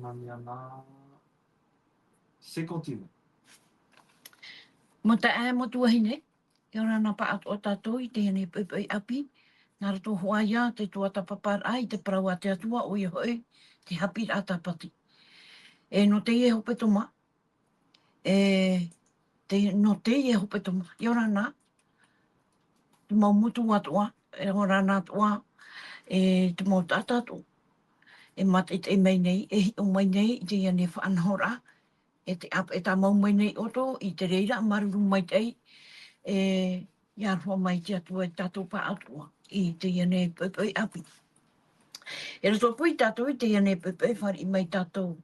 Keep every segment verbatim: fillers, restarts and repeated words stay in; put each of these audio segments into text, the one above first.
Ana, ana. C'est continu. Mo tae mo tuahine, ʻia ora na pāʻatoʻa tātou i teie nei poʻipoʻi ʻāpī, nā roto hoʻi ia te tuatāpaparaʻa i te parau a te Atua, ʻoia hoʻi te haʻapiʻiraʻa tāpati. E nō teie hepetoma, e, te, nō teie hepetoma, ʻia ora na, te mau motu atoʻa, ʻia ora na atoʻa, e, te mau taʻata atoʻa, e mātaʻitaʻi mai nei, e hiʻo mai nei i teie nei faʻanahoraʻa, e te ap-, e tāmau mai nei ʻoutou i te reira, māuruuru maitaʻi, e, ʻia aroha mai te Atua ia tātou pāʻatoʻa i teie nei poʻipoʻi ʻāpī. E roto atu ia tātou i teie nei poʻipoʻi, fāriʻi mai tātou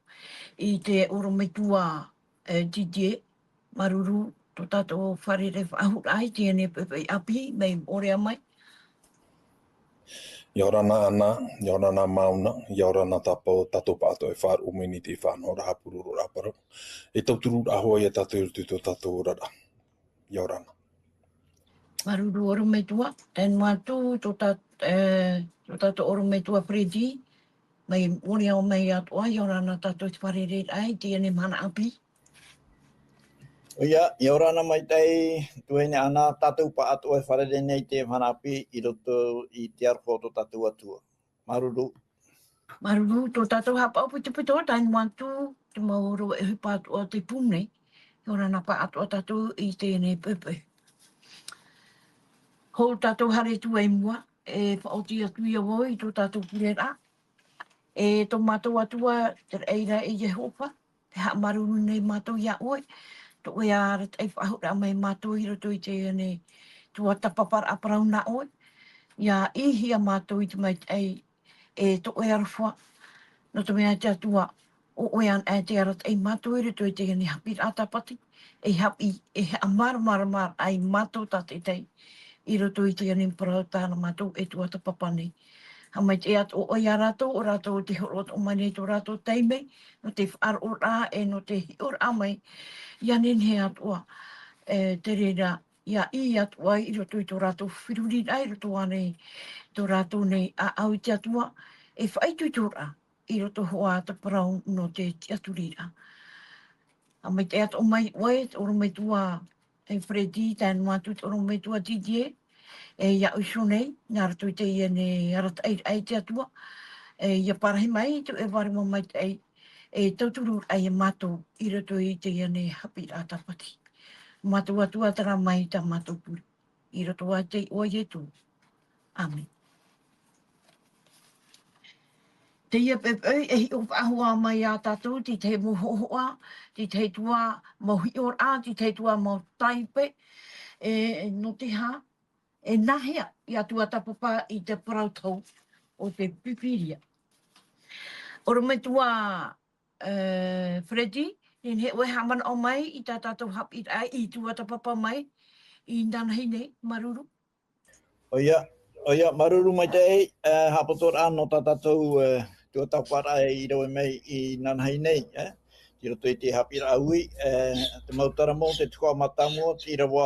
i te ʻorometua, e, Didier, māuruuru tō tātou fārerei faʻahou i teie nei poʻipoʻi ʻāpī, mai Moʻorea mai. ʻIa ora na Ana, ʻia ora na Mauna, ʻia ora na tātou, tātou pāʻatoʻa e faʻaroʻo mai nei i te faʻanahoraʻa, haʻapurororaʻa parau. E tauturu ra hoʻi ia tātou i roto i tō tātou oraraʻa. ʻIa ora na. Māuruuru ʻorometua, tae noa atu tō tā-, e, tō tātou ʻorometua Freddy, mai Moʻorea mai atoʻa, ʻia ora na tātou i te fārereiraʻa i teie nei mahana ʻāpī. ʻOia, ʻia ora na maitaʻi, tuahine Ana, tātou pāʻatoʻa e fārerei nei i te mahana ʻāpī i roto i te aroha o tō tātou Atua. Māuruuru. Māuruuru, tō tātou haʻapaʻo pitopito, tae noa atu te mau ʻorometua atoʻa o te pū nei, ʻia ora na pāʻatoʻa tātou i teie nei poʻipoʻi. Hou tātou haere atu i mua, e faʻaoti atu ia vau i tō tātou pureraʻa. E tō mātou Atua, te raʻi ra e Iehova, e haʻamāuruuru nei mātou iā ʻoe, tō ʻoe arataʻi faʻahou mai mātou i roto i teie nei tuatāpaparaʻa parau nā ʻoe, ʻia ʻī hia mātou i te maitaʻi, e tō ʻoe aroha, nō te mea te Atua, ʻo ʻoe anaʻe te arataʻi mātou i roto i teie nei haʻapiʻiraʻa tāpati, e haʻapiʻi, e haʻamāramarama ai mātou tātaʻitahi, i roto i teie nei parau tā mātou e tuatāpapa nei. Haʻamaitaʻi atoʻa ʻoe iā rātou, ʻo rātou te hōroʻa atoʻa mai nei tō rātou taime, nō te faʻaroʻoraʻa e nō te hiʻoraʻa mai, ʻia nehenehe atoʻa, e, te reira, ʻia ʻī atoʻa i roto i tō rātou feruriraʻa, i roto ānei, tō rātou nei ʻāʻau i te Atua, e faʻaitoitoraʻa, i roto hoʻi i te parau nō te tiʻaturiraʻa. Haʻamaitaʻi atoʻa mai ʻoe, te ʻorometua, e Freddy, tae noa atu te ʻorometua Didier, e iāʻu iho nei, nā roto i teie nei arataʻiraʻa i te Atua, e ʻia parahi mai tō ʻoe vārua maitaʻi, e tauturu ai mātou i roto i teie nei haʻapiʻiraʻa tāpati. Mātou Atua, tara mai tā mātou pure. I roto iā ʻoe Ietu. ʻĀmene. Teie poʻipoʻi e hiʻo faʻahou mai iā tātou, te tahi mau hōhoʻa, te tahi atu mau hiʻoraʻa, te tahi atu mau taipe, e, nō te aha, e nāhea ʻia tuatāpapa i te parau tohu o te Pīpīria. ʻOrometua, e, Freddy, nehenehe ʻoe e haʻamanaʻo mai i tā tātou haʻapiʻiraʻa i tuatāpapa mai inanahi nei, māuruuru. ʻOia, ʻoia, māuruuru maitaʻi, e, haʻapotoraʻa nō tā tātou, e, tuatāpaparaʻa i rave mai inanahi nei, e, i roto i te haʻapiʻiraʻa ui, e, te mau taramo, te tuhaʻa mātāmua, te ʻīrava,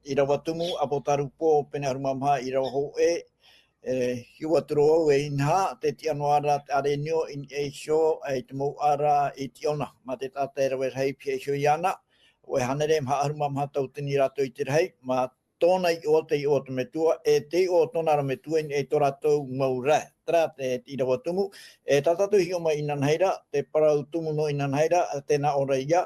ʻīrava tumu, ʻApotarupo pene ʻahuru mā maha, ʻīrava hōʻē, e, hiʻo atu ra vau e inaha, te tiʻa noa ra te ʻārenio i niʻa iho, e, i te mau ʻāra i Tiʻona, mā te taʻata e rave rahi pihaʻi iho iāna, ʻoe hānere maha ʻahuru mā maha tauatini rātou i te rahi, mā tōna iʻoa, te iʻoa o te metua, e te iʻoa o tōna ra metua i niʻa i tō rātou mau rae. Terā te, te ʻīrava tumu, e tā tātou hiʻo mai inanahi ra, te parau tumu nō inanahi ra, tēnā ʻō ra ia,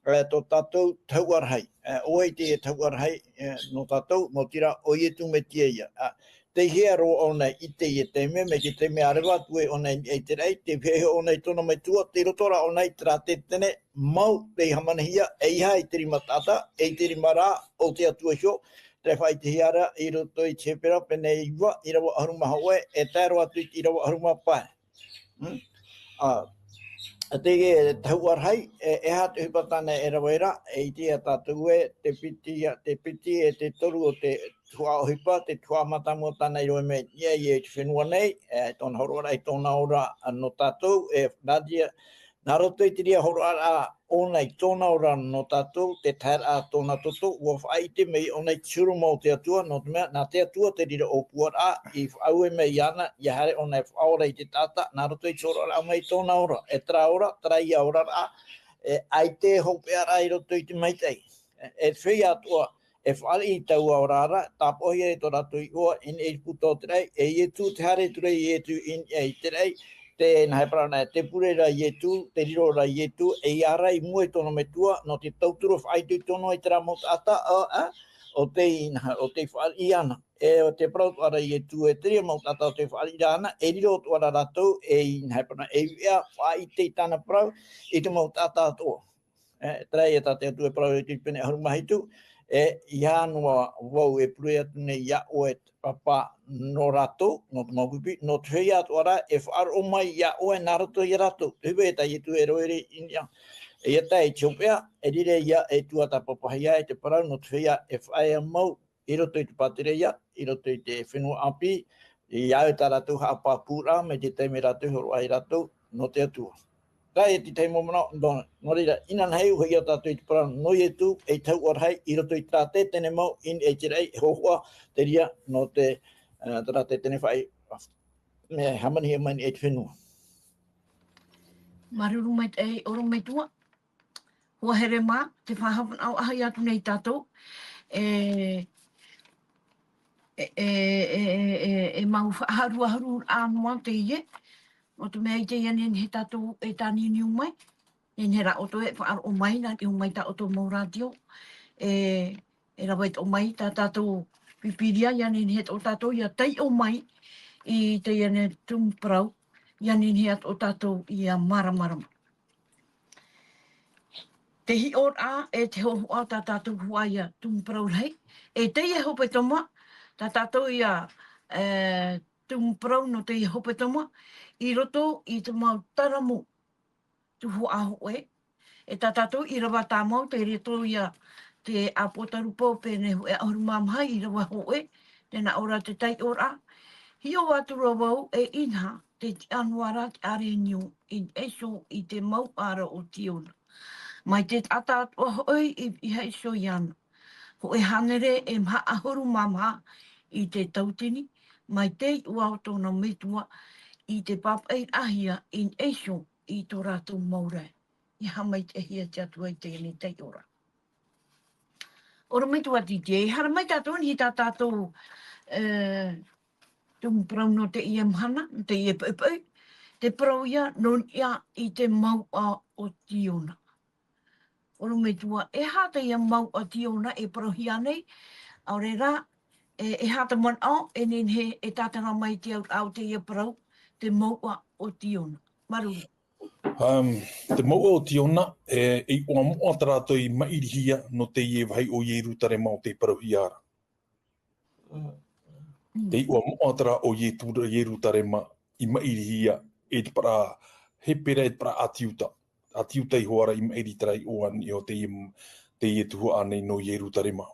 e, tō tātou tahuʻa rahi. E, ʻo vai te tahuʻa rahi, e, nō tātou, maoti rā, ʻo Ietu Metia ia. A, tei hea roa ʻōna i teie taime, mai te taime a reva atu ai ʻōna i niʻa i te raʻi, tei pihaʻi iho ʻōna i tōna metua, tei roto rā ʻōna i terā tētene, mau tei hāmanihia, ʻeiaha i te rima taʻata, e i te rima rā o te Atua iho, tē faʻaʻitehia ra i roto i te Hepera pene iva, ʻīrava ʻahuru mā hōʻē, e tae roa atu i te ʻīrava ʻahuru mā pae. Hmm? A, a te tahuʻa rahi, e, e aha te ʻohipa tāna e rave ra, e ʻite ia tātou ē, te piti, te piti e te toru o te tuhaʻa ʻohipa, te tuhaʻa mātāmua tāna i rave mai i niʻa i te fenua nei, e, tōna hōroʻaraʻa i tōna ora nō tātou, e, nā reira, nā roto i te reira hōroʻaraʻa ʻōna i tōna ora nō tātou, te taeraʻa tōna toto, ʻua faʻaʻite mai ʻōna i te huru mau o te Atua, nō te mea, nā te Atua te reira ʻōpuaraʻa, i faʻaue mai iāna, ʻia haere ʻōna e faʻaora i te taʻata, nā roto i te hōroʻaraʻa mai tōna ora, e terā ora, terā ia oraraʻa, e, ʻaita e hopeʻa ra i roto i te maitaʻi. E, e feiā atoʻa, e fāriʻi i taua ora ra, tāpaʻohia e tō rātou iʻoa, i niʻa i te puta o te raʻi, e Ietu, tē haere atu ra Ietu i niʻa i te raʻi, tē nā hea parau na, tē pure ra Ietu, tē riro ra Ietu, ʻeiaha i mua i tōna metua, nō te tauturu faʻaitoito noa i terā mau taʻata, ʻo, ʻa, ʻo tei, nā, ʻo tei fāriʻi iāna. E, ʻo tē parau atoʻa ra Ietu, e te reira mau taʻata ʻo tē fāriʻi ra na, e riro atoʻa ra rātou, e, nā hea parau na, e ueʻa, faʻaʻite i tāna parau, i te mau taʻata atoʻa. E, terā ia tā te Atua e parau i te pene ʻahuru mā hitu, e, ʻeiaha noa vau e pure atu nei iā ʻoe, Pāpā, nō rātou, nō te mau pipi, nō te feiā atoʻa ra, e faʻaroʻo mai iā ʻoe nā roto ia rātou. Te hupe tā Ietu e roʻohia i niʻa. E ʻia tae i te hopeʻa, e riro ia e tuatāpapahia e te parau, nō te feiā e faʻaea mau, i roto i te pātireia, i roto i te fenua ʻāpī, ʻia au tā rātou haʻapāpūraʻa, mai te taime rātou i hōroʻa ai rātou, nō te Atua. Terā ia te tahi mau manaʻo, nō, nō reira, inanahi, ʻua hoʻi tātou i te parau, nō Ietu, e te hau ʻoraʻa, i roto i terā tētene mau, i niʻa i te raʻi, e hōhoʻa, te reira, nō te, e, terā tētene faʻaʻī, e, hāmanihia mai i te fenua. Māuruuru maitaʻi, ʻorometua. Hoa here mā, te faʻahaʻamanaʻo ʻāfaʻi atu nei tātou, e, e, e mau faʻaharuharu noa teie, nō te mea i teie nei tātou e tāniuniu mai, nehenehe rā ʻoutou e faʻaroʻo mai, nā niʻa mai tā ʻoutou mau rātio, e, e rave atoʻa mai tā tātou Pīpīria, ʻia nehenehe atoʻa tātou ʻia taiʻo mai i teie nei tumu parau, ʻia nehenehe atoʻa tātou ʻia māramarama. Te hiʻoraʻa e te hōhoʻa tā tātou hōʻē ia tumu parau rahi, e teie hepetoma, tā tātou ia, e, tumu parau nō teie hepetoma, i roto i te mau taramo tuhaʻa hōʻē, e tā tātou ʻīrava tāmau, tei roto ia te ʻĀpotarupo pene hōʻē ʻahuru mā maha, ʻīrava hōʻē, tē nā ʻō ra te taiʻoraʻa, hiʻo atu ra vau e inaha, tē tiʻa noa ra te ʻārenio i Efeso i te mouʻa ra o Tiona. Mai te taʻata atoʻa hoʻi i, i Efeso iāna. Hōʻē hānere e maha ʻahuru mā maha i te tauatini, mai te iʻoa o tōna metua i te pāpaʻiraʻahia i Efeso i tō rātou mau ra. ʻIa haʻamaitaʻihia te Atua i teie nei taiʻoraʻa. ʻOrometua Titie, e haere mai tātou, i tā tātou, e, tumu parau nō teie mahana, nō teie poʻipoʻi, te parau ia nō niʻa i te mouʻa o Tiona. ʻOrometua, e aha teie mouʻa o Tiona e parauhia nei, ʻaore rā, e, e aha te manaʻo, e nehenehe e tātara mai te auraʻa o teie parau, te mouʻa o Tiona. Māuruuru. Um, te mouʻa o Tiona, e, e iʻoa moʻa tā rātou i maʻirihia nō teie vāhi o Ierutarema ʻo tē parauhia ra. Mm. Te iʻoa moʻa terā o Ietu-, Ierutarema i maʻirihia e te parau Hepera, e te parau ʻĀti Iuta. ʻĀti Iuta iho ā ra i maʻiri terā iʻoa nei o teie, teie tuhaʻa nei nō Ierutarema.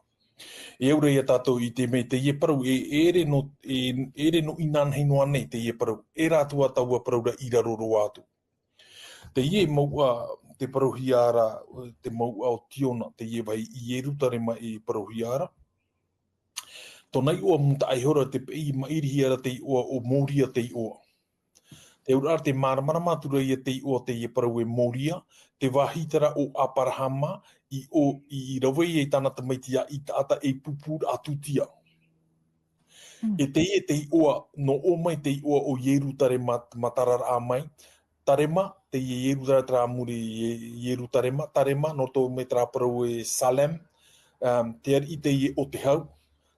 E au ra ia tātou i ʻite mai teie parau, e, e ʻere nō, e, e ʻere nō inanahi noa nei teie parau, e rā atu ā taua parau ra i raro roa atu. Teie mouʻa, tē parauhia ra, te mouʻa o Tiona, teie vāhi i Ierutarema e parauhia ra. Tōna iʻoa mūtaʻa iho ra te peʻe i maʻirihia ra te iʻoa ʻo Moria te iʻoa. Te auraʻa ra tē māramarama atu ra ia te iʻoa teie parau e Moria, te vāhi terā o ʻĀparahama, i ʻō, i rave ai tāna tamaiti ia ʻĪtaʻata ei pūpūraʻa tūtia. Mm. E teie te iʻoa, nō ʻō mai te iʻoa o Ierutarema, mātararaʻa mai, Tarema, teie Ierutarema, terā muri Ie-, Ierutarema, Tarema, nō tō mai terā parau e Salem, um, te ariʻi teie o te hau,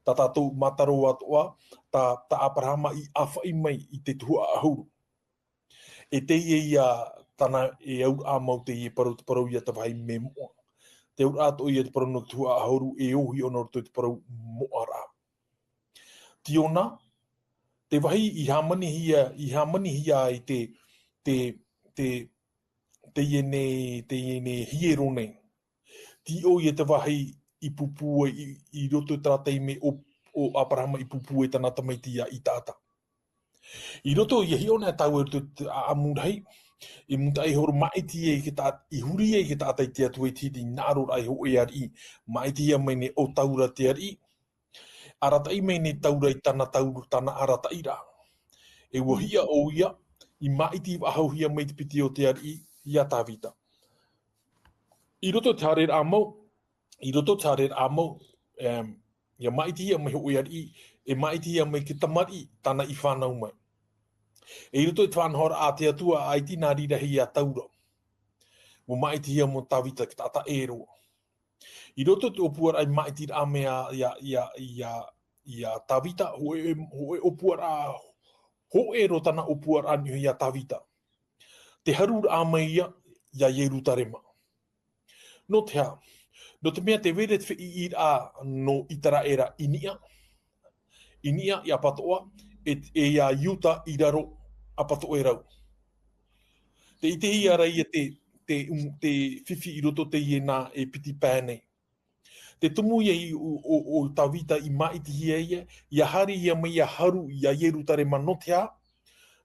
tā tātou mātaro atoʻa, tā, tā ʻĀparahama i ʻāfaʻi mai i te tuhaʻa ʻahuru. E teie ia tāna e auraʻa mau teie parau, te parau ia te vāhi mea moʻa. Te auraʻa atoʻa ia te parau nō te tuhaʻa ʻahuru e ʻō hiʻo nō roto i te parau moʻaraʻa. Tiona, te vāhi i hāmanihia, i hāmanihia ai te, te, te, teie nei, teie nei hiero nei. Tei ʻō ia te vāhi i pūpū ai i, i roto i terā taime o, o ʻĀparahama i pūpū ai tāna tamaiti ia ʻĪtaʻata. I roto ia hiʻo nei tāua i roto i te ʻāʻamu rahi, I mūtaʻa iho ra māʻiti ai te taʻata, i huri ai te taʻata i te Atua i te hiti, i hinaʻaro ra i hōʻē ariʻi, māʻitihia mai nei ʻo Taura te ariʻi, arataʻi mai nei Taura i tāna tau-, tāna arataʻiraʻa. E ua hiʻa ʻoia, i māʻiti faʻahouhia mai te piti o te ariʻi, iā Tāvita. I roto i te haereraʻa mau, i roto i te haereraʻa mau, em, ʻia māʻitihia mai hōʻē ariʻi, e māʻitihia mai te tamariʻi, tāna i fānau mai. E i roto i te faʻanahoraʻa a te Atua, ʻaita nā reira hia Taura. Ua māʻitihia mai Tāvita te taʻata ʻē roa. I roto i te ʻōpuaraʻa i māʻitiraʻa mai iā, iā, iā, iā, iā Tāvita, hōʻē, hōʻē ʻōpuaraʻa, hōʻē roa tāna ʻōpuaraʻa niʻa iho iā Tāvita. Te haruraʻa mai ia, iā Ierutarema. Nō te aha? Nō te mea tē vai ra te feʻiʻiraʻa nō Itaraera i niʻa, i niʻa, i ʻapatoʻa, e, e iā Iuta i raro ʻapatoʻerau. Tē ʻitehia ra ia te, te, um, te fifi i roto teie nā e piti pae nei. Te tumu ia i, o, o, o Tāvita i māʻitihia ia, ʻia haere ia mai ʻia haru iā Ierutarema nō te aha?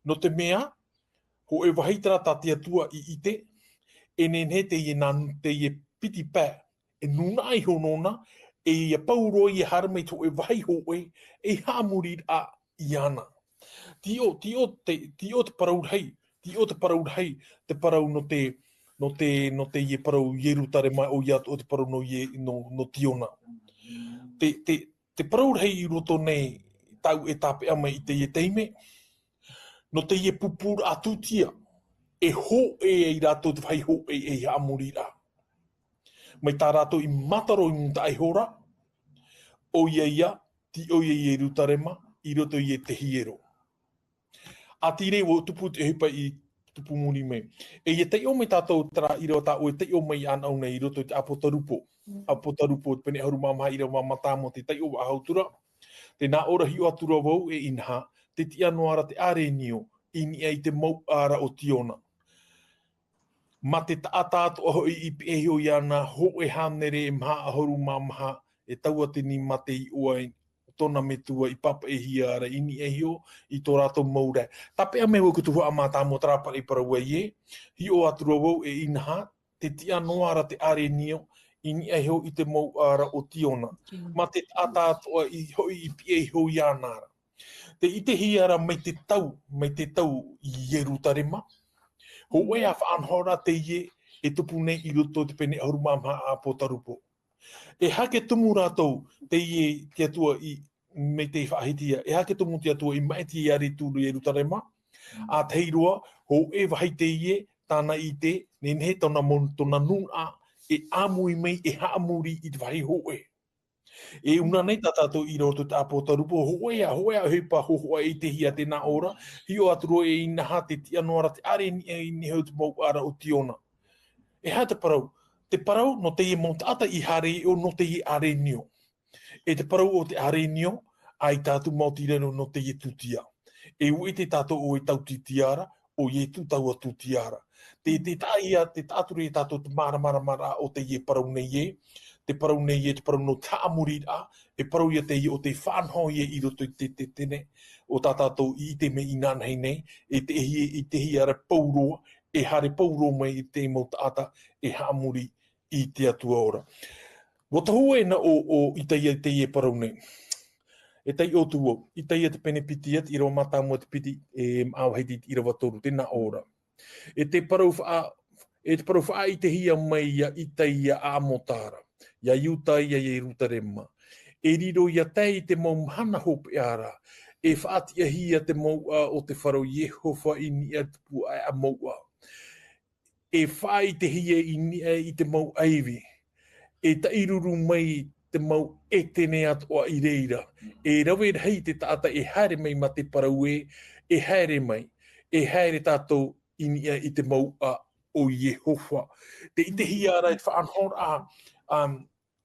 Nō te mea, hōʻē vāhi terā tā te Atua i ʻite, e nehenehe teie nā, teie piti pae, e nūnaʻa iho nōna, e ʻia pau roa ʻia haere mai te hōʻē vāhi hōʻē, ei haʻamoriraʻa iāna. Tīʻo, tīʻo te, tīʻo te parau rahi, tīʻo te parau rahi, te parau nō te, nō te, nō teie parau Ierutarema ʻoia atoʻa te parau nō Ie-, nō, nō Tiona. Te, te, te parau rahi i roto nei tāʻu e tāpeʻa mai i teie taime, nō teie pupuraʻa tūtia, e hōʻē ai rātou te vāhi hōʻē ei haʻamoriraʻa. Mai tā rātou i mātaro i mūtaʻa iho ra, ʻoia ia, tīʻo ia Ierutarema, i roto i te hiero. ʻĀtīrā ʻua tupu te ʻohipa i tupu muri mai. E ʻia taiʻo mai tātou terā ʻīrava tā ʻoe e taiʻo mai iāna nei i roto i te ʻApotarupo. ʻApotarupo, te pene ʻahuru mā maha, ʻīrava mātāmua, tē taiʻo faʻahou atu ra. Tē nā ʻō ra, hiʻo atu ra vau, e inaha, tē tiʻa noa ra te ʻārenio, i niʻa i te mouʻa ra o Tiona. Mā te taʻata atoʻa hoʻi i piʻi iho iāna, hōʻē hānere e maha ʻahuru mā maha, e tauatini mā te iʻoa i tōna metua i pāpaʻihia ra i niʻa iho i tō rātou mau rae. Tāpeʻa mai vau i te tuhaʻa mātāmua terā paʻi parau ē, hiʻo atu ra vau, e inaha, tē tiʻa noa ra te ʻārenio, i niʻa iho i te mouʻa ra o Tiona. Tiona. Mā te taʻata atoʻa i hoʻi i piʻi iho iāna ra. Tē ʻitehia ra mai te tau, mai te tau i Ierutarema. Hōʻē ā faʻanahoraʻa teie e tupu nei i roto i te pene ʻahuru mā maha ʻApotarupo. E aha te tumu rātou, teie te Atua i, mai te faʻahiti ia, e aha te tumu te Atua i māʻiti ia Ierutarema, ʻa tahi roa, hōʻē vāhi teie, tāna i ʻite, nehenehe tōna mon-, tōna nūnaʻa, e ʻāmui mai, e haʻamori i te vāhi hōʻē. E ʻuna nei tā tātou i roto i te ʻApotarupo, hōʻē ā, hōʻē ā ʻohipa hōhoʻa e ʻitehia, tē nā ʻō ra, hiʻo atu ra e inaha, tē tiʻa noa ra te ʻārenio i niʻa i te mouʻa ra o Tiona. E aha te parau? Te parau nō teie mau taʻata i haere i ʻō nō teie ʻārenio. E te parau o te ʻārenio, ʻaita atu maoti rā nō teie tūtia. E ʻua ʻite tātou ʻoe tautītia ra, ʻo Ietu taua tūtia ra. Te, te taʻa ia, te taʻature ia tātou te māramarama ra o teie parau nei ē, te parau nei ē, te parau nō te haʻamoriraʻa, e parau ia teie ʻo tē faʻanaho ia i roto i te, te, te tene, ʻo tā tātou i ʻite mai inānahi nei, e te, e, e te hia ra pauroa, e haere pauroa mai i te mau taʻata, e haʻamori i te Atua ora. ʻUa tohu ē nā ʻō, ʻo Itaia i teie parau nei. E taiʻo atu vau, Itaia te pene piti, te ʻīrava mātāmua te piti, e maʻa vahiti te ʻīrava toru, tē nā ʻō ra. E te parau faʻa-, e te parau faʻaʻitehia mai iā Itaia a Amota ra, iā Iuta, iā Ierutarema. E riro ʻia tae i te mau mahana hopeʻa ra, e faʻatiʻahia te mouʻa o te Faro Iehova i niʻa i te puaʻa mouʻa. E faʻaʻitehia i niʻa i te mau ʻaivi, e taʻiruru mai te mau ʻētene atoʻa i reira, e rave rahi te taʻata e haere mai mā te parau ē, e haere mai, e haere tātou i niʻa i te mouʻa o Iehova. Tē ʻitehia ra e te faʻanahoraʻa, um,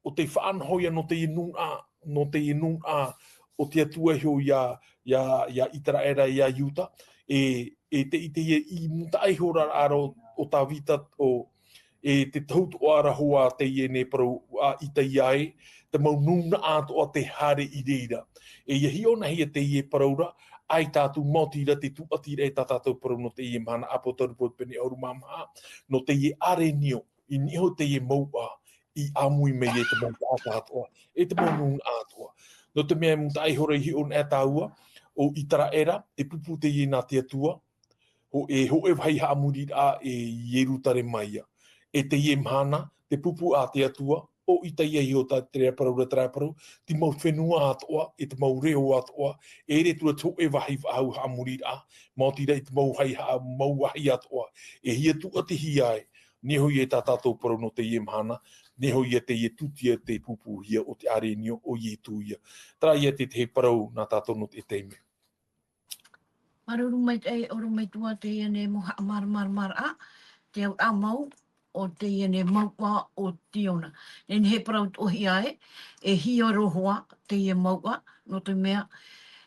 ʻo tē faʻanaho ia nō teie nūnaʻa, nō teie nūnaʻa o te Atua iho iā, iā, iā Itaraera, iā Iuta, e, e tē ʻitehia i mūtaʻa iho ra ra o, o Tāvita, ʻo, e te tohu atoʻa ra hoʻi teie nei parau a Itaia ē, te mau nūnaʻa atoʻa tē haere i reira. E ʻia hiʻo nā hea teie parau ra, ʻAita atu, maoti rā te tūʻatiraʻa e tā tātou parau nō teie mahana, ʻApotarupo pene ʻahuru mā maha, nō teie ʻārenio, i niʻa iho teie mouʻa, i ʻāmui mai e te mau taʻata atoʻa, e te mau nūnaʻa atoʻa. Nō te mea, e maitaʻi ihora i hiʻo na e tāua, ʻo Itaraʻera, e pupu teie nā te Atua, ʻo e hōʻē vāhi haʻamoriraʻa e Ierutarema ia. E teie mahana, te pupu a te Atua, ʻo Itaia iho tā te reira parau, ra te reira parau, te mau fenua atoʻa, e te mau reo atoʻa, e ʻere atu ra te hōʻē vāhi faʻahou haʻamoriraʻa, maoti rā i te mau vāhi ha-, mau vāhi atoʻa, e hia tūʻatihia ai, nehenehe e tā tātou parau nō teie mahana, nehenehe teie tūtia tei pūpūhia ʻo te ʻārenio ʻo Ietu ia. Terā ia te tahi parau nā tātou nō te taime. Māuruuru maitaʻi, ʻorometua, teie nei mau haʻamāramaramaraʻa, te auraʻa mau o teie nei mouʻa o Tiona. Nehenehe e parau atoʻahia e, e hia roa teie mouʻa, nō te mea,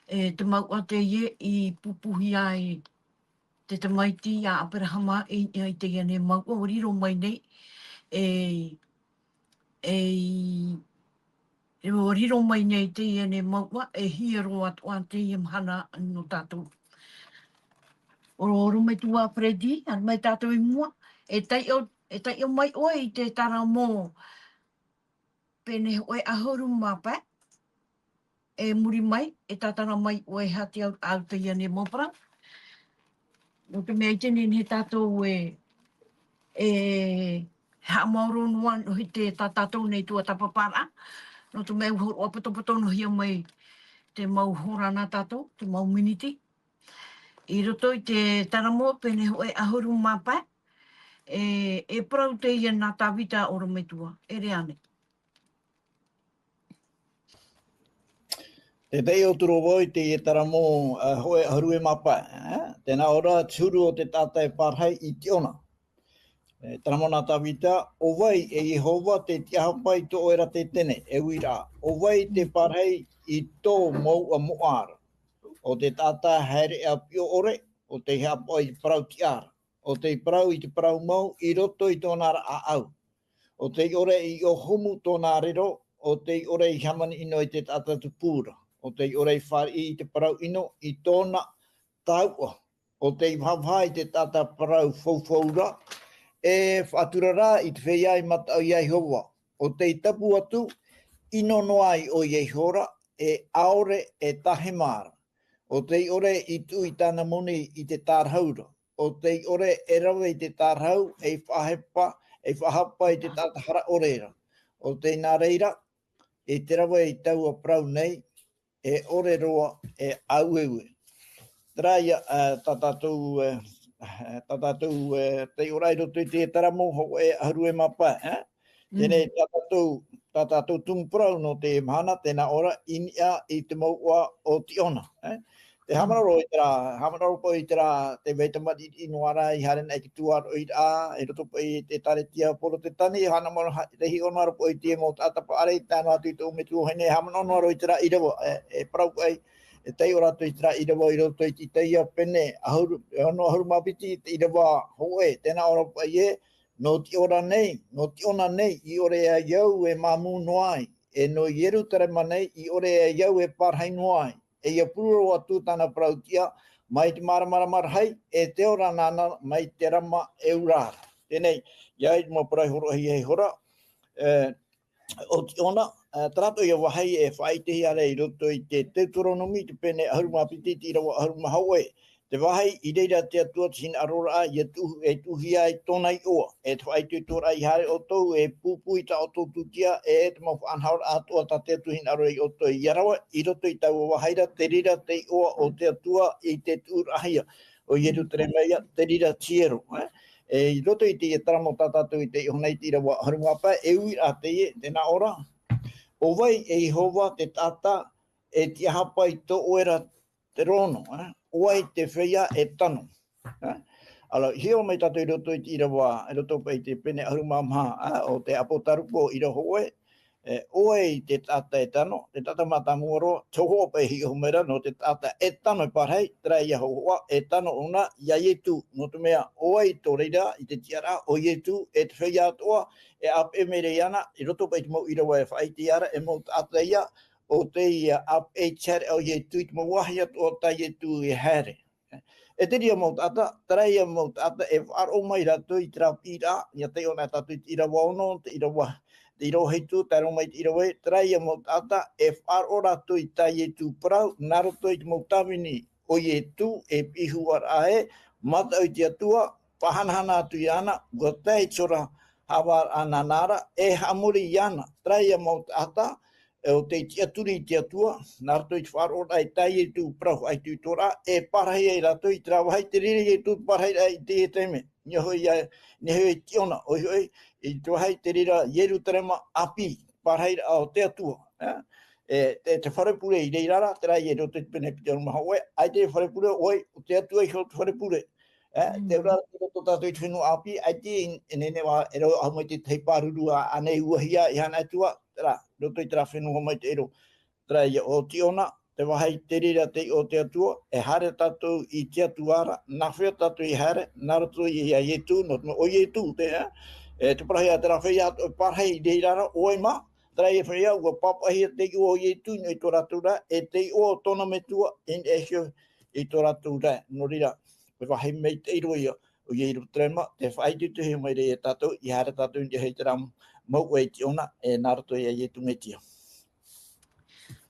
e, te mouʻa teie i pūpūhia ai te tamaiti a ʻAperahama i, i teie nei mouʻa, ʻua riro mai nei, e, e, ʻua riro mai nei teie nei mouʻa, e hia roa atoʻa teie mahana nō tātou. ʻO, ʻorometua Freddy, haere mai tātou i mua, e taiʻo, e taiʻo mai ʻoe i te taramo pene hōʻē ʻahuru mā pae, e muri mai, e tātara mai ʻoe, e aha te auraʻa o teie nei mau parau. Nō te mea ʻaita e nehenehe tātou e, e haʻamaoro noa, nō te, tā tātou nei tuatāpaparaʻa. Nō te mea ʻua hōroʻa potopoto noa hia mai te mau hora nā tātou, te mau miniti. I roto i te taramo pene hōʻē ʻahuru mā pae, e, e parau teie nā Tāvita, ʻorometua, e rave ānei. Tē taiʻo atu ra vau i teie taramo, ā, hōʻē ʻahuru e mā pae, ā? Tē nā ʻō ra, te huru o te taʻata e pārahi i Tiona. E, taramo nā Tāvita, ʻo vai, e Iehova, tē tiʻahapa i tō ʻoe ra tetene, e uiraʻa, ʻo vai tē pārahi i tō mouʻa moʻa ra? ʻO te taʻata haere ʻāpī ʻore, ʻo tei haʻapaʻo i te parau tiʻa ra, ʻo tei parau i te parau mau i roto i tōna ra ʻāʻau. ʻO tei ʻore i ʻōhumu tōna rero, ʻo tei ʻore i hāmani ʻino i te taʻata tupuraʻa, ʻo tei ʻore i fāriʻi i te parau ʻino i tōna tauʻa, ʻo tei vahavaha i te taʻata parau faufauraʻa, e faʻatura rā i te feiā i mataʻu ia Iehova, ʻo tei tapu atu, ʻino noa ai ʻoia ihora, e ʻaore e tāhema ra. ʻO tei ʻore i tuʻu i tāna moni i te tārahu ra. ʻO tei ʻore e rave i te tārahu, ei faʻahepa, ei faʻahapa i te taʻata hara ʻore ra. ʻO tei nā reira, i te rave i taua parau nei, e ʻore roa, e ʻaueue. Terā ia, ā, tā tātou, ā, tā tātou, ā, taiʻoraʻa i roto i te taramo hōʻē ʻahuru e mā pae, ā? Teie nei tā tātou, tā tātou tumu parau nō te mahana, tē nā ʻō ra, i niʻa i te mouʻa o Tiona, ā? Tē haʻamanaʻo ra i terā, haʻamanaʻo ra paʻi i terā, te vai tamariʻi noa ra i haere na i te tuaroʻiraʻa, i roto paʻi i te ʻĒkālesia Porotetani, haʻamanaʻo ra, tē hiʻo noa ra paʻi i te mau taʻata paʻari, tae noa atu i tō ʻoe metua vahine, haʻamanaʻo noa ra i terā ʻīrava, e, e parau paʻi, e taiʻo ra atu i terā ʻīrava i roto i te Itaia pene ʻahuru, e ono ʻahuru mā piti, te ʻīrava hōʻē, tē nā ʻō ra paʻi ē, nō Tiona nei, nō Tiona nei, i ʻore ai au e māmū noa ai, e nō Ierutarema nei, i ʻore ai au e pārahi noa ai, e ʻia puroro atu tāna parau tiʻa, mai te māramarama rahi, e te ora nāna mai te rama e ura ra. Teie nei, ʻia ʻite mau parau hōroʻahia ihora, e, o Tiona, e, terā atoʻa ia vāhi e faʻaʻitehia ra i roto i te Teuteronomi, te pene ʻahuru mā piti, te ʻīrava ʻahuru mā hōʻē. Te vāhi i reira te Atua te hinaʻaroraʻa, ʻia tuʻu, e tuʻuhia ai tōna iʻoa. E te faʻaitoitoraʻa i haere ʻoutou, e pūpū i tā ʻoutou tūtia, e te mau faʻanahoraʻa atoʻa tā te Atua hinaʻaro ia ʻoutou. ʻIa rave, i roto i taua vāhi ra, te reira te iʻoa o te Atua i te tuʻuraʻahia. ʻO Ierutarema ia, te reira te hiero, e? E, i roto i te taramo tā tātou i taiʻo nei i te ʻīrava ʻahuru mā pae, e uiraʻa teie, tē nā ʻō ra. ʻO vai, e Iehova, te taʻata, e tiʻahapa i tō ʻoe ra terōno, e? ʻO vai te feiā e tano, e? Alors, hiʻo mai tātou i roto i te ʻīrava, i roto paʻi i te pene ʻahuru mā maha, e, o te ʻĀpotarupo ʻīrava hōʻē, e, ʻo vai te taʻata e tano, te taʻata mātāmua roa, te hōhoʻa paʻi e hiʻo mai ra, nō te taʻata e tano e pārahi, terā ia hōhoʻa, e tano ʻōna ia Ietu, nō te mea, ʻo vai tō reira, i te tiʻaraʻa, ʻo Ietu, e te feiā atoʻa, e ʻāpeʻe mai ra iāna, i roto paʻi i te mau ʻīrava e faʻaʻitehia ra, e mau taʻata ia, ʻo tei, ā, ʻāpeʻe i te haereʻa o Ietu i te mau vāhi atoʻa tā Ietu e haere. E te reira mau taʻata, terā ia mau taʻata e faʻaroʻo mai rātou i terā piʻiraʻa, ʻia taiʻo na tātou i te ʻīrava ono, te ʻīrava, te ʻīrava hitu, tae roa mai i te ʻīrava vaʻu, terā ia mau taʻata e faʻaroʻo rātou i tā Ietu parau, nā roto i te mau tāvini o Ietu e piʻi hua ra ē, mataʻu i te Atua, faʻahanahana atu iāna, ʻua tae i te hora haʻavāraʻa nāna ra, e haʻamori iāna, terā ia mau taʻata, e ʻo tei tiʻaturi i te Atua, nā roto i te faʻaroʻoraʻa i tā Ietu parau faʻaitoitoraʻa, e parahi ai rātou i terā vāhi, te reira Ietu parahiraʻa i teie taime. Nehenehe ia, nehenehe ia tiʻona, ʻoia hoʻi, i te vāhi te reira Ierutarema ʻāpī, parahiraʻa o te Atua, e? E, te, te fare pure i reira ra, terā i roto i te pene piti ʻahuru mā hōʻē, ʻaita e fare pure ʻoe, ʻo te Atua iho te fare pure. E, Mm. te ora, te roto tātou i te fenua ʻāpī, ʻaita e, e nehenehe vā, e rau, ʻahu mai te tahi pāruru a, ānei uahia i hana Atua, terā, roto i terā fenua mai te ʻero. Terā ia ʻo tiʻona, te vāhi te reira tei ʻo te Atua, e haere tātou i te Atua ra, nā hea tātou i haere, nā roto ia Ietu, nō te mea ʻo Ietu te, e, e te parahiraʻa terā feiā, e parahi i reira ra, ʻo ai mā, terā ia feiā, ʻua pāpaʻihia te iʻoa o Ietu, i tō rātou ra, e te iʻoa o tōna metua, i niʻa iho i tō rātou ra, nō reira, e vāhi maitaʻi roa ia, ʻo Ierutarema, tē faʻaitoitohia mai ra ia tātou, ʻia haere tātou i niʻa i terā mouʻa e tiʻona, e nā roto ia Ietu Metia.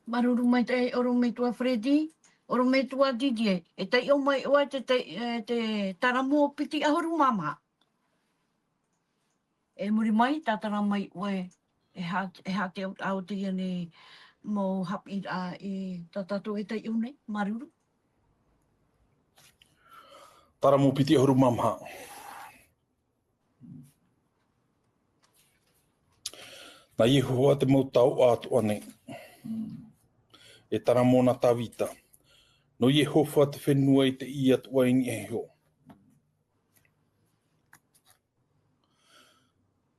Māuruuru maitaʻi, ʻorometua Freddy, ʻorometua Didier, e taiʻo mai ʻoe te, te, e, te taramo piti ʻahuru mā maha. E muri mai, tātara mai ʻoe, e aha, e aha te autaʻa o teie nei mau haʻapiʻiraʻa i tā tātou e taiʻo nei, māuruuru. Taramo piti ʻahuru mā maha. Nā Iehova te mau taoʻa atoʻa nei. E taramo na Tavita. Nō Iehova te fenua i te ʻī atoʻa i niʻa iho.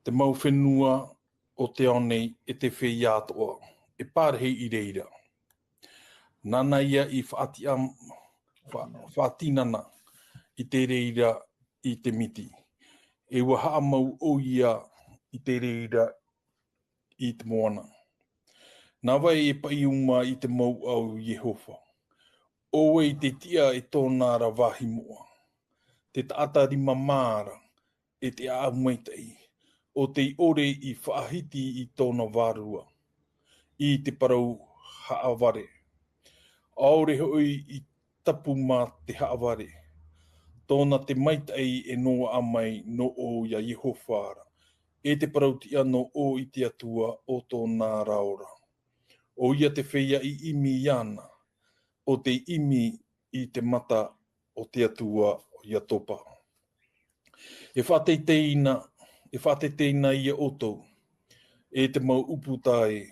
Te mau fenua o te ao nei e te feiā atoʻa, e pārahi i reira. Nāna ia i faʻatiʻa-, fa-, faʻatinana i te reira i te miti. E ʻua haʻamau ʻoia i te reira i te moana. Nā vai e paʻi uma i te mau ʻau Iehova. ʻO vai te tiʻa i tōna ra vāhi moʻa. Te taʻata rima mā ra, e te ʻāʻau maitaʻi, ʻo tei ʻore i faʻahiti i tōna vārua, i te parau haʻavare. ʻAore hoʻi i tapu mā te haʻavare. Tōna te maitaʻi e noaʻa mai nō ʻō ia Iehova ra, e te parau tiʻa nō ʻō i te Atua o tōna ra ora. ʻO ia te feiā i ʻimi iāna, ʻo tei ʻimi i te mata o te Atua o Iakoba. E faʻateiteina, e faʻateiteina ia ʻoutou, e te mau ʻūputa ē,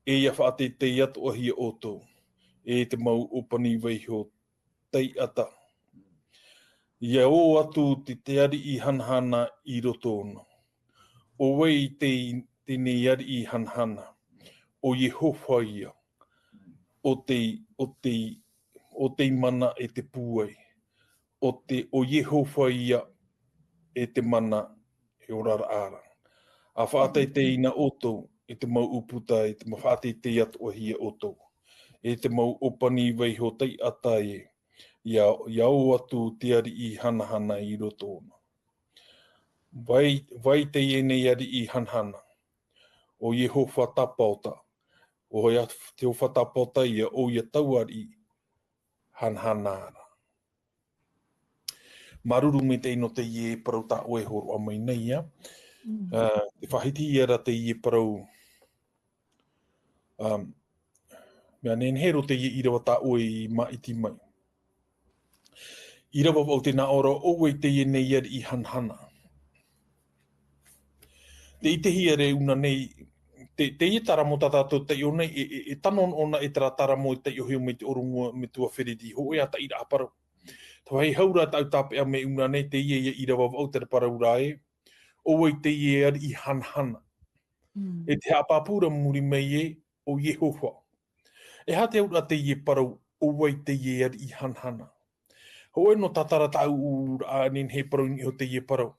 e ʻia faʻateitei atoʻahia ʻoutou, e te mau ʻōpani vaiho taiʻata. ʻIa ō atu te, te ariʻi hanahana i roto ona. ʻO vai te, teie nei ariʻi hanahana? ʻO Iehova ia. ʻO tei, ʻo tei, ʻo tei mana e te pūai. ʻO te, ʻo Iehova ia e te mana e oraraʻa ra. ʻA faʻateiteina ʻoutou, e te mau ʻūputa, e te mau faʻateitei atoʻahia ʻoutou. E te mau ʻōpani vaiho taiʻata ē, ʻia, ʻia ō atu te ariʻi hanahana i roto ona. Vai, vai teie nei ariʻi hanahana? ʻO Iehova tāpaota. ʻO ia, Iehova tāpaota ia, ʻo ia taua ariʻi hanahana ra. Māuruuru maitaʻi nō teie parau tā ʻoe e hōroʻa mai nei, ā. Mm. Ā, tē faʻahiti ia ra teie parau, ā, mea nehenehe roa teie ʻīrava tā ʻoe i māʻiti mai. ʻĪrava vau tē nā ʻō ra, ʻo vai teie nei ariʻi hanahana. Tē ʻitehia ra ʻōna nei, te, teie taramo tā tātou taiʻo nei, e, e, e tano ʻōna e terā taramo e taiʻohia mai te ʻorometua Feredi, hōʻē ā taʻiraʻa parau. Tē faʻahou ra tāʻu tāpeʻa mai ʻōna nei, teie ia ʻīrava vau terā parau ra ē, ʻo vai teie ariʻi hanahana. Mm. E te haʻapāpū ra muri mai ē, ʻo Iehova. E aha te auraʻa teie parau, ʻo vai teie ariʻi hanahana? Hōʻē noa tātara tāʻu ʻūraʻa nehenehe e parau i niʻa iho teie parau.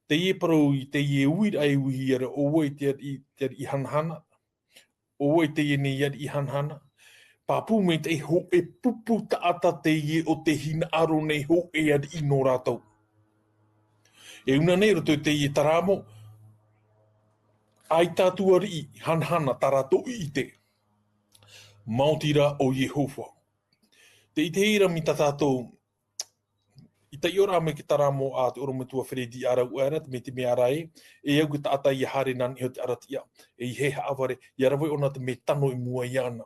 Teie parau i teie uiraʻa e uihia ra, ʻo vai te ariʻi, te ariʻi hanahana. ʻo vai teie nei ariʻi hanahana? Pāpū maitaʻi hōʻē pupu taʻata teie o te hinaʻaro nei hōʻē ariʻi nō rātou. E ʻuna nei roto i teie taramo, ʻaita atu ariʻi hanahana tā rātou i ʻite. Maoti rā ʻo Iehova. Te ʻitehia mai tā tātou, i taiʻo rā mai te taramo a te ʻorometua Freddy a rau era, te mea, te mea ra ē, e au te taʻata ia haere nā niʻa iho te ʻaravihi, e i hē haʻavare, ia rave ʻōna te mea tano i mua iāna.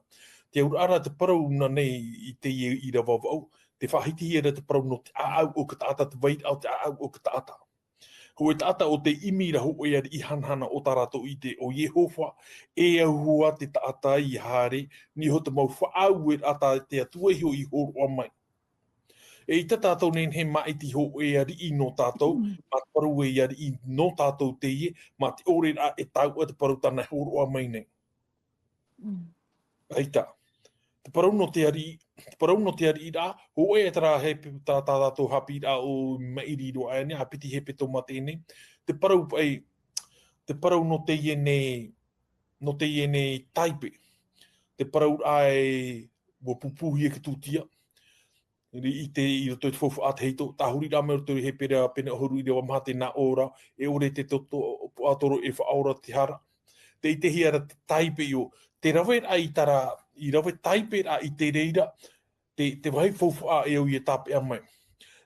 Te auraʻa ra te parau nā nei i teie ʻīrava vaʻu, te faʻahitihia ra te parau nō te ʻāʻau o te taʻata, te vairaʻa o te ʻāʻau o te taʻata. Hōʻē taʻata o te ʻimi ra hōʻē ariʻi hanahana o tā rātou i ʻite ʻo Iehova, e au hoʻi te taʻata ia haere, niʻa iho te mau faʻaueraʻa tā te Atua iho i hōroʻa mai. E ʻaita tātou nehenehe e māʻiti hōʻē ariʻi nō tātou, mā te parau e ariʻi nō tātou teie, mā te ʻore rā e taua te parau tāna e hōroʻa mai nei. ʻAita. Te parau nō te ariʻi, te parau nō te ariʻi rā, hōʻē e terā he pe-, tā, tā tātou haʻapiʻiraʻa ʻo maʻiri roa aʻe nei, a piti hepetoma teie nei. Te parau paʻi, te parau nō teie nei, nō teie nei taipe. Te parau rā e ʻua pūpūhia ki tūtia. I te, i roto i te faufaʻa tahito, tāhuri rā mai roto i Hepera pene ʻahuru ʻīrava maha tē nā ʻō ra, e ʻore te toto, ʻaore e faʻaora te hara. Te ʻitehia ra te taipe ʻo, te rave rā i terā, i rave taipe rā i te reira, te, te vāhi faufaʻa e au ia tāpeʻa mai.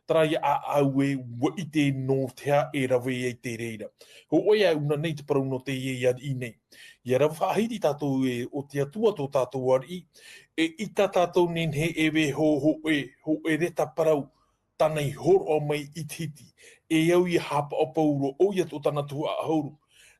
Terā ia ʻāʻau ē, ʻua ʻite nō te aha e rave ai te reira. Hōʻē e ʻuna nei te parau nō teie ariʻi nei. Ia rave faʻahiti tātou ē, ʻo te Atua tō tātou ariʻi, e ʻaita tātou nehenehe e vaiiho hōʻē, hōʻē reta parau, tāna i hōroʻa mai i te hiti. E au ia haʻapaʻo pauroa, ʻoia tō tāna tuhaʻa ʻahuru.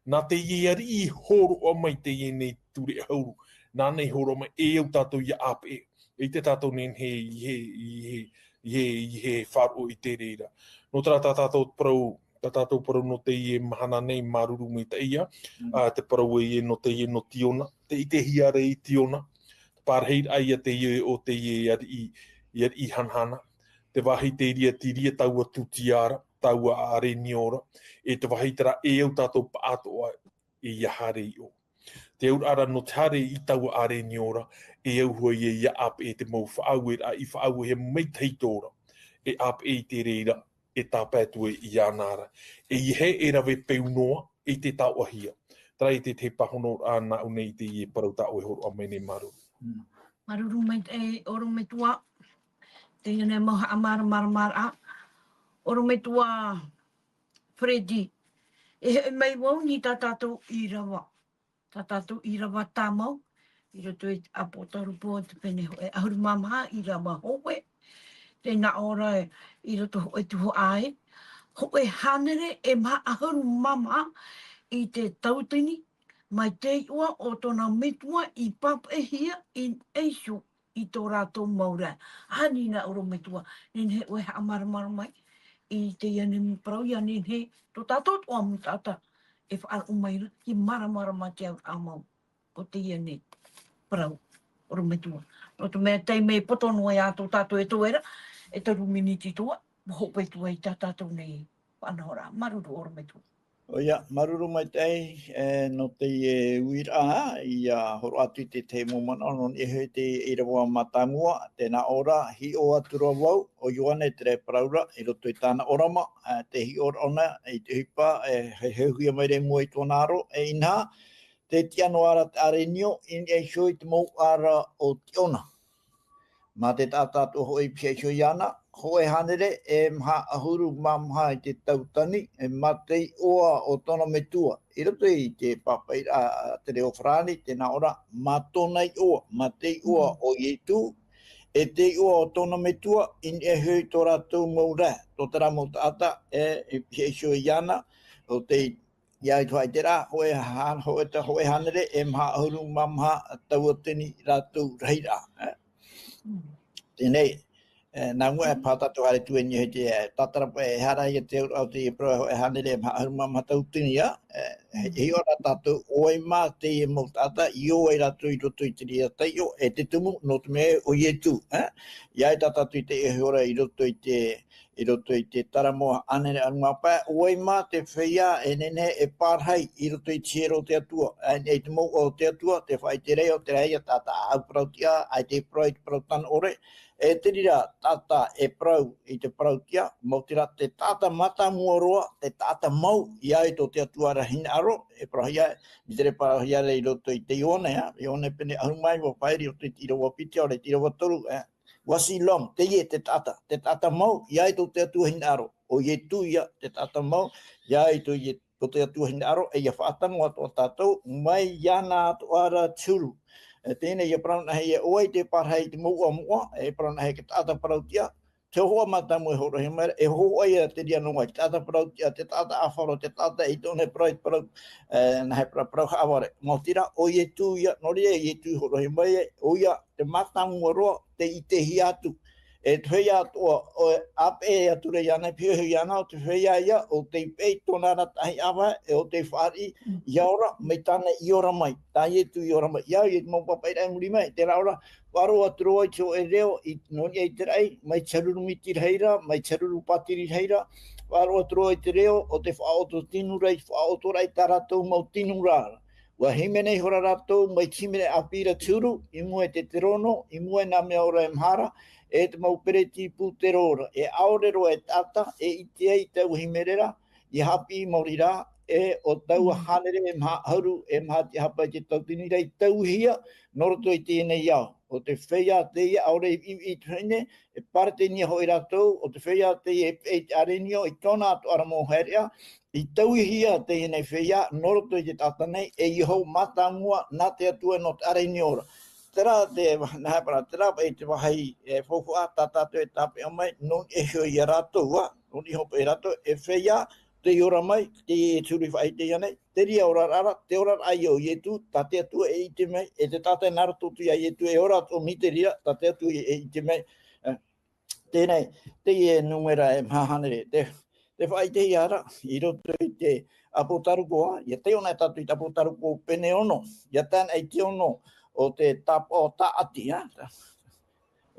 Nā teie ariʻi i hōroʻa mai teie nei ture ʻahuru. Nāna i hōroʻa mai, e au tātou ia ʻāpeʻe. E ʻite tātou nehenehe i hē, i hē, i hē, i hē faʻaroʻo i te reira. Nō terā tā tātou parau, tā tātou parau nō teie mahana nei, māuruuru maitaʻi ia, ā, te parau ē nō teie nō Tiona, te ʻitehia ra i Tiona, te parahiraʻa ia teie ʻo teie ariʻi, ariʻi hanahana, te vāhi te reira, te reira taua tūtia ra, taua ʻārenio ra, e te vāhi terā e au tātou pāʻatoʻa e ia haere i ʻō. Te auraʻa ra nō te haere i taua ʻārenio ra, e au hoʻi e ia ʻāpeʻe te mau faʻaueraʻa i faʻauehia mai tahito ra, e ʻāpeʻe i te reira, e tāpae atu ai iāna ra. E i hē e rave peu noa, e te taoʻahia. Terā ia te, te pāhonoraʻa nāʻu nei i teie parau tā ʻoe e hōroʻa mai nei, māuruuru. Māuruuru maitaʻi, ʻorometua. Teie nei mau haʻamāramaramaraʻa. ʻOrometua Freddy. E hoʻi mai vau i tā tātou ʻīrava. Tā tātou ʻīrava tāmau, i roto i te ʻApotarupo, te pene hōʻē ʻahuru mā maha, ʻīrava hōʻē. Tē nā ʻō ra i roto hōʻē tuhaʻa ē, hōʻē hānere e maha ʻahuru mā maha i te tauatini, mai te iʻoa o tōna metua i pāpaʻihia i ʻeiso i tō rātou mau ra. Ani nā ʻorometua, nehenehe ʻoe e haʻamāramarama mai i teie nei parau, ia nehenehe tō tātou atoʻa mau taʻata e faʻaroʻo mai ra, e māramarama te auraʻa mau o teie nei parau, ʻorometua. Nō te mea, tei mea poto noa ia tō tātou e toe ra, e toru miniti atoʻa, ʻua hope atu ai tā tātou nei faʻanahoraʻa. Māuruuru, ʻorometua. ʻOia, māuruuru maitaʻi, e, nō teie uiraʻa, ʻia hōroʻa atu i te tahi mau manaʻo, nō niʻa iho i te ʻīrava mātāmua, tē nā ʻō ra, hiʻo atu ra vau, ʻo Ioane terā e parau ra, i roto i tāna ʻōrama, e, tē hiʻo ra ʻōna, i te ʻohipa, e, e heheuhia mai ra i mua i tōna aro, e inaha, tē tiʻa noa ra te ʻārenio, i niʻa iho i te mouʻa ra o Tiona. Mā te taʻata atoʻa hoʻi i pihaʻi iho iāna, hōʻē hānere e maha ʻahuru mā maha i te tauatini, e mā te iʻoa o tōna metua. I roto i te pāpaʻiraʻa a te reo farāni, tē nā ʻō ra, mā tōna iʻoa, mā te iʻoa o Ietu, e te iʻoa o tōna metua, i niʻa iho i tō rātou mau ra, tō terā mau taʻata, e, i pihaʻi iho iāna, ʻo te ʻia ʻite hoʻi terā, hōʻē hā-, hōʻē ta-, hōʻē hānere e maha ʻahuru mā maha tauatini rātou rahiraʻa, e. Teie nei, e, nā mua e pātata atu haere atu i niʻa i te, e, tātarapa, e, ehara ia te auraʻa o te parau hōʻē hānere e maha ʻahuru mā maha tauatini, ā, e, e, e hiʻo ra tātou, ʻo vai mā teie mau taʻata, i ō ai rātou i roto i te reira taiʻo, e te tumu, nō te mea ʻo Ietu, e. ʻIa ʻite tātou i te iho ra i roto i te, i roto i te Tāramoa hānere ʻahuru mā pae, ʻo vai mā te feiā e nehenehe e pārahi i roto i te hiero o te Atua, ā, i te mouʻa o te Atua, te faʻaʻite ra ʻo te reira taʻata ʻāʻau parau tiʻa, ʻaita e parau i te parau tano ʻore, e te reira taʻata e parau i te parau tiʻa, maoti rā te taʻata mātāmua roa, te taʻata mau, ʻia ʻite tō te Atua ra hinaʻaro, e parauhia, mai te reira parauhia ra i roto i te Ioane, ā, Ioane pene ʻahuru mā iva, paʻari i roto i te ʻīrava piti, ʻaore i te ʻīrava toru, ā, ʻua shalom, teie te taʻata, te taʻata mau, ʻia ʻite tō te Atua hinaʻaro, ʻo Ietu ïa, te taʻata mau, ʻia ʻite tō Ie-, tō te Atua hinaʻaro, e ʻia faʻatano atoʻa tātou, mai iāna atoʻa ra te huru. E teie nei ʻia parau na hoʻi ē, ʻo vai te pārahi i te mouʻa moʻa, e parau na hoʻi te taʻata parau tiʻa, te hōhoʻa mātāmua e hōroʻahia mai ra, e hōhoʻa ïa te reira nō vai, te taʻata parau tiʻa, te taʻata ʻāfaro, te taʻata e ʻite ʻōna e parau, parau, e, na he parau, parau haʻavare. Maoti rā, ʻo Ietu ïa, nō reira Ietu i hōroʻahia mai, ʻoia te mātāmua roa, tei ʻitehia atu. E te feiā atoʻa, ʻo, ʻa peʻe atu ra iāna, e pihaʻi iāna, ʻo te feiā ïa, ʻo tei peʻe i tōna ra tahi ʻāvae, e ʻo tei fāriʻi, Mm. ʻia ora, mai tāna i ora mai, tā Ietu i ora mai. ʻIa au, ʻia te mau pāpaʻiraʻa i muri mai, terā ora, faʻaroʻo atu roa i te hōʻē reo, i, nō niʻa i te raʻi, mai te haruru miti rahi ra, mai te haruru pātiri rahi ra, faʻaroʻo atu roa i te reo, ʻo te faʻaʻoto tinu ra, i te faʻaʻoto ra i tā rātou mau tinu ra. ʻUa hīmene ihora rātou, mai te hīmene ʻāpī ra te huru, i mua i te terono, i mua i nā mea ora e maha ra, e te mau pereti pūtero ra, e ʻaore roa e taʻata, e ʻite ai i taua hīmene ra, ʻia haʻapiʻi maori ra, e ʻo taua Mm. hānere e maha ʻahuru, e maha tiʻahapa i te tauatini ra i tauihia, nō roto i teie nei ao. ʻO te feiā teie ʻaore i, i, i te vahine, e Paretenia hoʻi rātou, ʻo te feiā teie e peʻe i te ʻarenio, i tōna atoʻa ra mau haereʻa, i tauihia teie nei feiā, nō roto i te taʻata nei, e ʻia hau mātāmua nā te Atua nō te ʻarenio ra. Terā te vah-, na he parau, terā paʻi te vāhi, e, faufaʻa tā tātou e tāpeʻa mai, nō niʻa iho ia rātou, ā, nō niʻa iho paʻi rātou, e feiā, tei ora mai, teie e te huru i faʻaʻite iāna, te reira oraraʻa ra, te oraraʻa ïa o Ietu, tā te Atua e ʻite mai, e te taʻata nā roto atu ia Ietu, e ora atoʻa mai te reira, tā te Atua e ʻite mai, e, teie nei, teie nūmera e maha hānere, te, te faʻaʻitehia ra, i roto i te ʻĀpōtarupo, ā, ʻia taiʻo na tātou i te ʻĀpōtarupo pene ono, ʻia tae na i te ono o te tāpaʻo tāʻati, ā,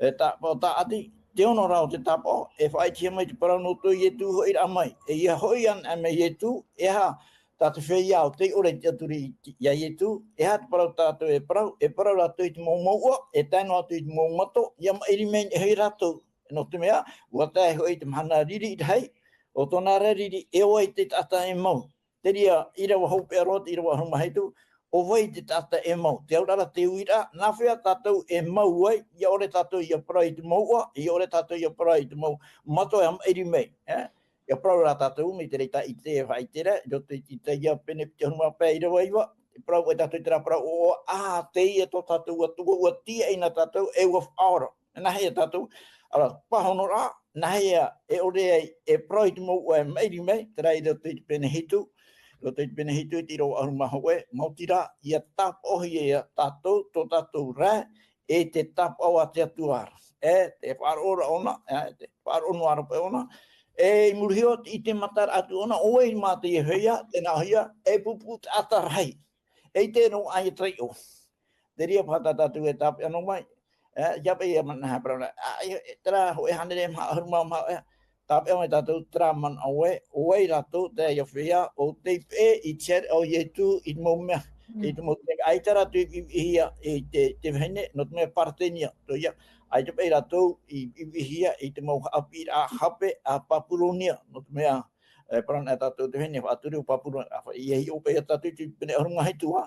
e tāpaʻo tāʻati, te ono ra o te tāpaʻo, e faʻaʻitehia mai te parau nō tō Ietu hoʻiraʻa mai, e ʻia hoʻi ana mai Ietu, e aha, tā te feiā ʻo tei ʻore i te tiʻaturi ia Ietu, e aha te parau tātou e parau, e parau rātou i te mau mouʻa, e tae noa atu i te mau mato, ʻia maʻiri mai nei hoʻi rātou, nō te mea, ʻua tae hoʻi te mahana riri rahi, ʻo tōna ra riri, e ʻo vai te taʻata e mau. Te reira, ʻīrava hopeʻa roa, te ʻīrava ʻahuru mā hitu, ʻo vai te taʻata e mau. Te auraʻa ra te uiraʻa, nā hea tātou e mau ai, ʻia ʻore tātou ʻia parau i te mouʻa, ʻia ʻore tātou ʻia parau i te mau mato e maʻiri mai, e? ʻIa parau rā tātou, mai te reira ʻite e faʻaʻite ra, i roto i te Isaia pene piti ʻahuru mā pae ʻīrava iva, e parau ai tātou i terā parau, ʻo, ʻo, ā, teie tō tātou Atua, ʻua tīaʻi na tātou, e ʻua faʻaora. Nā hea tātou, ara, pāhonoraʻa, nā hea e ʻore ai, e parau i te mouʻa e maʻiri mai, terā i roto i te pene hitu, roto i te pene hitu, i te ʻīrava ʻahuru mā hōʻē, maoti rā, ʻia tāpaʻohia ia tātou, tō tātou rae, e te tāpaʻo a te Atua ra. E, te faʻaroʻo ra ʻōna, e, te faʻaroʻo noa ra paʻi ʻōna, e, i muri iho, i te matara atu ʻōna, ʻo vai mā teie feiā, tē nā ʻōhia, e pupu taʻata rahi. E ʻite noa ā ia taiʻo. Te reira paha tā tātou e tāpeʻa noa mai. E, ʻia paʻi ia mana he parau ra. Ā, e, e, terā hōʻē hānere maha ʻahuru mā maha, e, tāpeʻa mai tātou terā manaʻo ē, ʻo vai rātou, teie feiā, ʻo tei peʻe i te haereʻa o Ietu i te mau mea, Mm. i te mau, ʻaita rātou i, i, i hia, i te, te vahine, nō te mea Paretenia, tō ia, ʻaita paʻi rātou i, i, i hia, i te mau haʻapiʻiraʻa hape a Papuronia, nō te mea, e, parau na tātou te vahine faʻaturi o Papuronia, ʻa, ʻia hiʻo paʻi ia tātou i te pene ʻahuru mā hitu ā,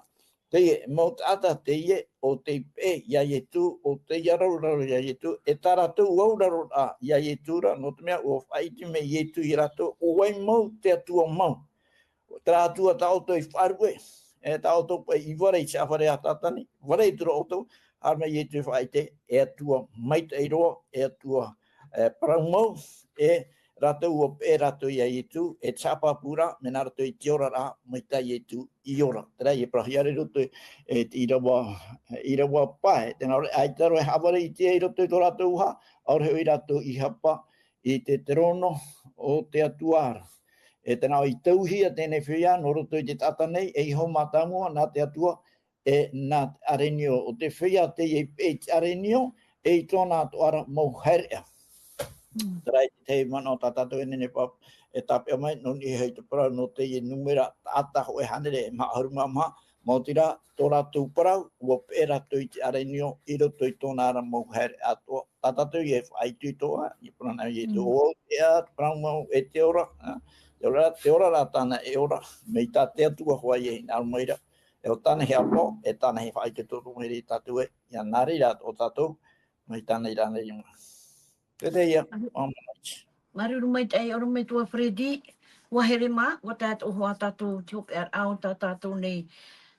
Teie, mau taʻata teie, ʻo tei peʻe ia Ietu, ʻo tei auraro ia Ietu, e tā rātou auraro ra ia Ietu ra, nō te mea ʻua faʻaʻite mai Ietu ia rātou, ʻo vai mau te Atua mau. Terā Atua tā ʻoutou i faʻaruʻe, e tā ʻoutou paʻi i vare i te fare a Tātani, vare atu ra ʻoutou, haere mai Ietu e faʻaʻite, e Atua maitaʻi roa, e Atua, e parau mau, e rātou ʻua peʻe rātou ia Ietu, e te haʻapāpūraʻa, mea nā roto i te oraraʻa, mai tā Ietu i ora. Terā ia parauhia ra i roto, e, te ʻīrava, ʻīrava pae, tē nā ʻō ra, ʻaita rā e haʻavare i te, i roto i tō rātou vaha, ʻaore hoʻi rātou i hapa i te terono o te Atua ra. E tē nā ʻō i tauihia teie feiā, nō roto i te taʻata nei, e iho mātāmua nā te Atua, e nā te ʻarenio, ʻo te feiā teie i peʻe i te ʻarenio, e i tōna atoʻa ra mau haereʻa. Terā i te tahi manaʻo tā tātou e nehenehe e tāpeʻa mai, nō niʻa i te parau nō teie nūmera taʻata hōʻē hānere e maha ʻahuru mā maha, maoti rā, tō rātou parau, ua peʻe rātou i te ʻārenio, i roto i tōna ra mau haere atoʻa. Tā tātou e faʻaitoito ā, i parana i te ʻoaʻoa, te parau mau e te ora, ā, te ora, te ora rā tāna e ora, mai tā te Atua hoʻi e hinaʻaro mai ra, e ʻo tāna e haʻapaʻo, e tāna e faʻaitoito mai ra ia tātou ē, ʻia nā reira atoʻa tātou, mai tāna i rānei i mua. Tētahi ia, ʻo Manaiti. Māuruuru maitaʻi, ʻorometua Freddy, ʻua here mā, ʻua tae atoʻa hoʻi tātou i te hopeʻaraʻa o tā tātou nei,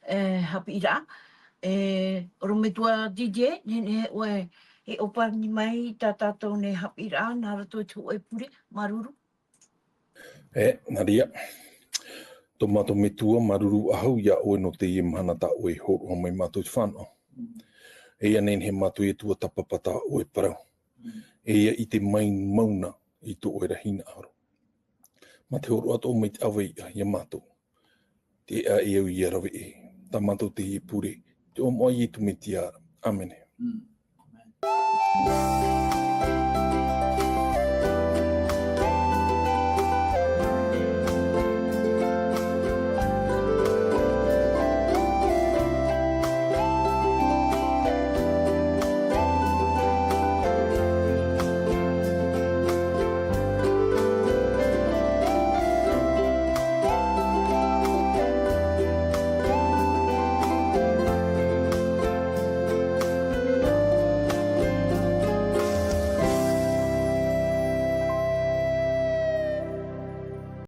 e, haʻapiʻiraʻa. E, ʻorometua Didier, nehenehe ʻoe e ʻōpani mai tā tātou nei haʻapiʻiraʻa, nā roto i te hōʻē pure, māuruuru. E, nā reira. Tō mātou Metua, māuruuru faʻahou iā ʻoe nō teie mahana tā ʻoe i hōroʻa mai mātou i te fānaʻo. E ʻia nehenehe mātou e tuatāpapa tā ʻoe parau. E ʻia ʻite mai mau na i tō ʻoe ra hinaʻaro. Mā te hōroʻa atoʻa mai te ʻāvaʻe iā mātou. Te ʻeʻa e au ʻia rave ʻē. Tā mātou teie pure. Te iʻoa o Ietu Metia ra. ʻĀmene.